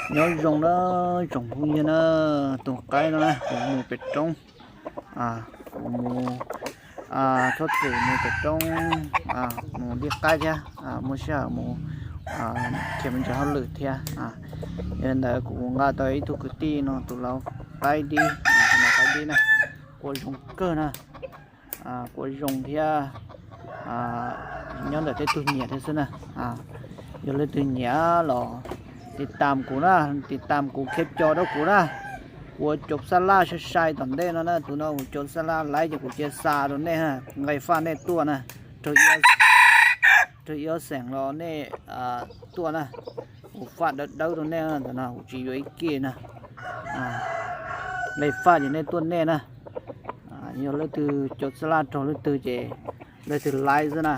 Nyob zoo na tsoom phooj ywg na, tus qaib no na kuv mus pem roob, kuv mus txhob txwm mus pem roob, mus dib qaib thiab, muaj sij hawm mus khiav mus ntsis hauj lwm thiab. Yog li ntawd kuv nqa tau ib tug kwv tij no tus lau qaib dib, tus lau qaib dib na, quaj zoo kawg na, quaj zoo thiab nyob ntawm tej tug nyiam thiab xwb na. Yog leej twg nyiam los tiv tam kuv na, tiv tam kuv, qhia co rau kuv na. Kuv ua cov xab laj sai sai tom ntej no na, tus no kuv cov xab laj laib ces kuv cia xa rau nej, nqis faj nej tuaj na, raug ib ob xeem los nej tuaj na, kuv faj dawb dawb rau nej, ntawm no kuv tsis yuav ib kiag na. Nqis faj ces nej tuaj nej na. Yog leej twg cov xab laj raug leej twg ces leej twg laib xwb na.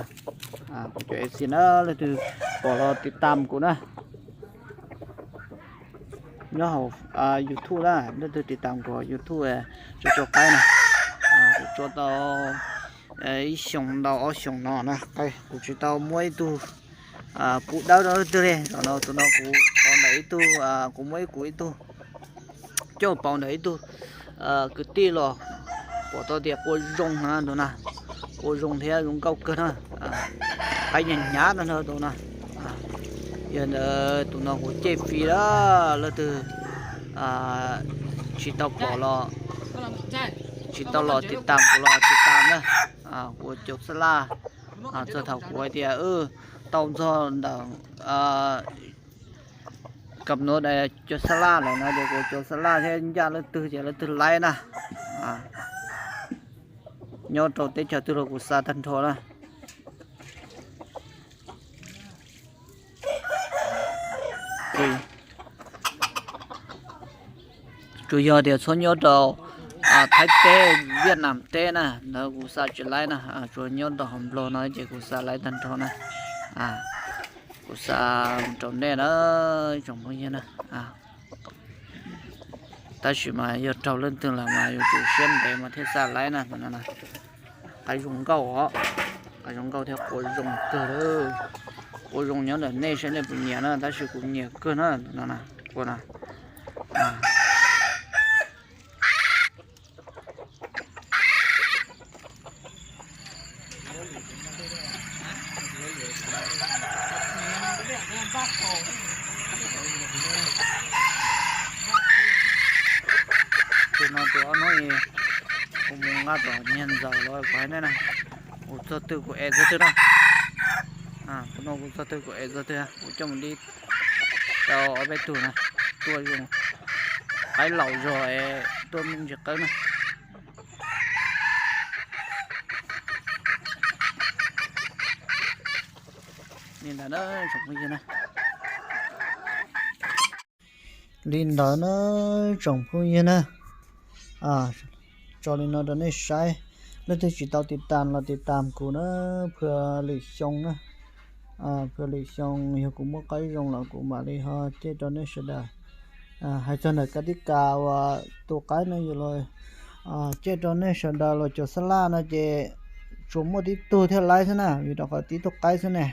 Kuv cov F C na, leej twg pom los tiv tam kuv na. Nyob hauv YouTube na, leej twg tiv tam kuv YouTube, tso tso qaib na. Kuv tso tau ib xyoos ntau ob xyoos no na, kuv tsis tau muab ib tug pub dawb rau leej twg li. Zaum no tus no kuv pauv ntawm ib tug, kuv muab ib kuv ib tug coj pauv ntawm ib tug kwv tij los pom tau tias quaj zoo na tus na, quaj zoo thiab zoo nkauj kawg na. Qaib hnyav hnyav no ntag tus no. Yog ntawd tus no kuv cej fij lawm, leej twg tsis tau pom los, tsis tau los tiv tam kuv los tiv tam na. Kuv ua cov xab laj txog thaum kuv hais tias tau txog ntawm kam nuav cov xab laj lawm no ces kuv ua cov xab laj thiab ncaj leej twg ces leej twg laib na. Nyob rau teb chaws twg los kuv xa tag nrho na. Tsuas yog tias txhob nyob rau Thaib teb, Viaj Nam teb na, ntawd kuv xa tsis laib na. Tsuas nyob rau hauv Nplog no ces kuv xa laib tag nrho na. Kuv xa rau nej na, tsoom phooj ywg na. Tab sis mas yog raug leej twg lawm mas yuav tsum siab ntev mas thiaj xa laib na. Qaib zoo nkauj os, qaib zoo nkauj thiab quaj zoo kawg. Quaj zoo nyob ntawm nej saib nej puas nyiam na, tab sis kuv nyiam kawg na no na, quaj na. Tus no tus ob hnub kuv mus nqa tom niag ntxaws los kuv hais nej na, kuv txog twg kuv ev txog twg na. Tus no kuv txog twg kuv ev txog twg, kuv coj mus dib tau ob peb tug na, tuaj zoo, qaib laus zog es tuaj me ntsis qawb na. Li ntawd na tsoom phooj ywg na. Li ntawd na tsoom phooj ywg na. Tso li no rau nej saib. Leej twg tsis tau tiv tam los tiv tam kuv na, phua lwm xyoo na. Phua lwm xyoo yog kuv muaj qaib zoo los kuv mam li ho coj rau nej sawv daws. Hais txog ntawm kab tib kas uas tus qaib no yus los coj rau nej sawv daws los cov xab laj no ces tsuas muaj tib tug thiaj laib xwb na, vim rau qhov tib tug qaib xwb ne.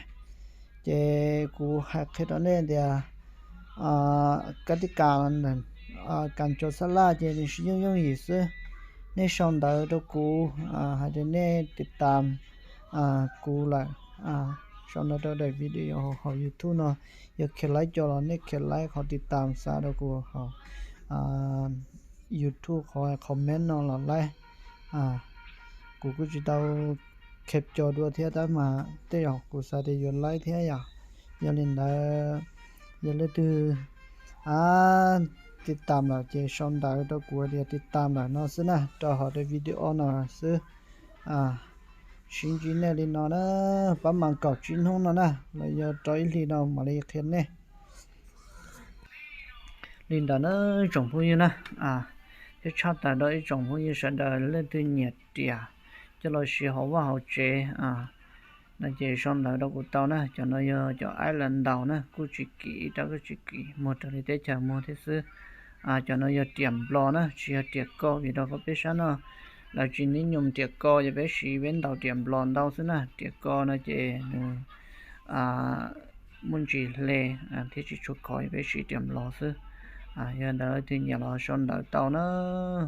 Ces kuv hais qhia rau nej tias kab tib kas, kas cov xab laj ces nws yooj yooj yim xwb. Nej sau ntawv rau kuv hais tias nej tiv tam kuv lawm, sau ntawv rau daim video hauv YouTube no, yog khiav laib co los nej khiav laib qhov tiv tam xa rau kuv hauv YouTube qhov comment no los laib. Kuv kuj tsis tau khiav co dua thiab tab mas tej zaum kuv xav tias yuav laib thiab yom. Yog li ntawd, yog leej twg tiv tam lawm ces sau ntawv rau kuv tias tiv tam lawm no xwb na, rau hauv daim video no xwb. Sib ntsib nej li no na, pab mas kaum tsib hnub no na, los yog rau ib hlis no mam li qhia nej. Li ntawd na tsoom phooj ywg na, thiab tshaj tawm rau ib tsoom phooj ywg sawv daws leej twg nyiam riam coj los siv hauv vaj hauv tsev no ces sau ntawv rau kuv tau na. Cov no yog cov aib lav ntaus na, kuj tsis kim, ib rab kuj tsis kim, muag raws li teb chaws muag thiab xwb. Cov no yog riam nplos na, tsis yog riam ko, vim rau qhov peb sab no lawv tsis nib nyom riam ko, ces peb siv peb ntaus riam nplos ntau xwb na. Riam ko no ces nws muaj ntsis hle thiab tsis tshua khov, peb siv riam nplos xwb. Yog ntawd leej twg nyiam los sau ntawv tau nawb.